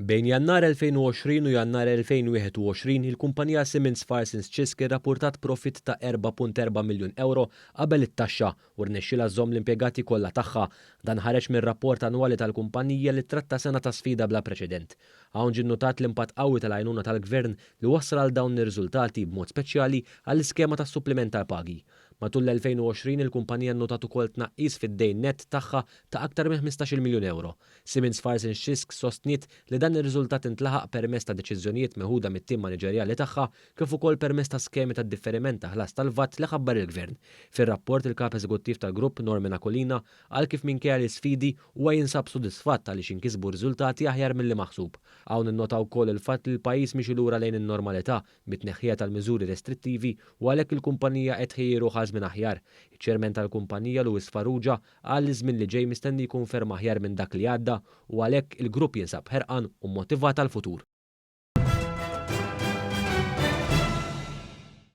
Bejn Jannar 2020 u Jannar 2021, il-kumpanija Siemens Farsons Cisk irrappurtat profitt ta' 4.4 miljun ewro qabel it-taxxa u rnexxielha żżomm l-impjegati kollha tagħha. Dan ħareġ mir-rapport annwali tal-kumpanija li tratta sena ta' sfida bla preċedent. Hawn ġie nnotat l-impatt qawwi tal-għajnuna tal-Gvern li wassal għal dawn ir-riżultati, b'mod speċjali għall-iskema tas-suppliment tal-pagi. Matul l-2020 il-kumpanija nnotat ukoll tnaqqis fid-dejn nett tagħha ta' aktar minn 15-il miljun ewro. Siemens Farsons Cisk sostniet li dan ir-riżultat intlaħaq permezz ta' deċiżjonijiet meħuda mit-tim maniġerjali tagħha kif ukoll permezz ta' skemi ta' differiment ta' ħlas tal-VAT li ħabbar il-Gvern. Fir-rapport, il-Kap Eżekuttiv tal-Grupp, Norman Aquilina, qal kif minkejja l-isfidi huwa jinsab sodisfatt għaliex inkisbu riżultati aħjar milli maħsub. Hawn innota wkoll il-fatt li l-pajjiż miexi lura lejn in-normalità bit-tneħħija tal-miżuri restrittivi u għalhekk il-kumpanija qed tħejji ruħha għal żmien aħjar. Iċ-Chairman tal-kumpanija Louis Farrugia qal li ż-żmien li ġej mistenni jkun ferm aħjar minn dak li għadda u għalhekk il-grupp jinsab ħerqan u motivat għall-futur.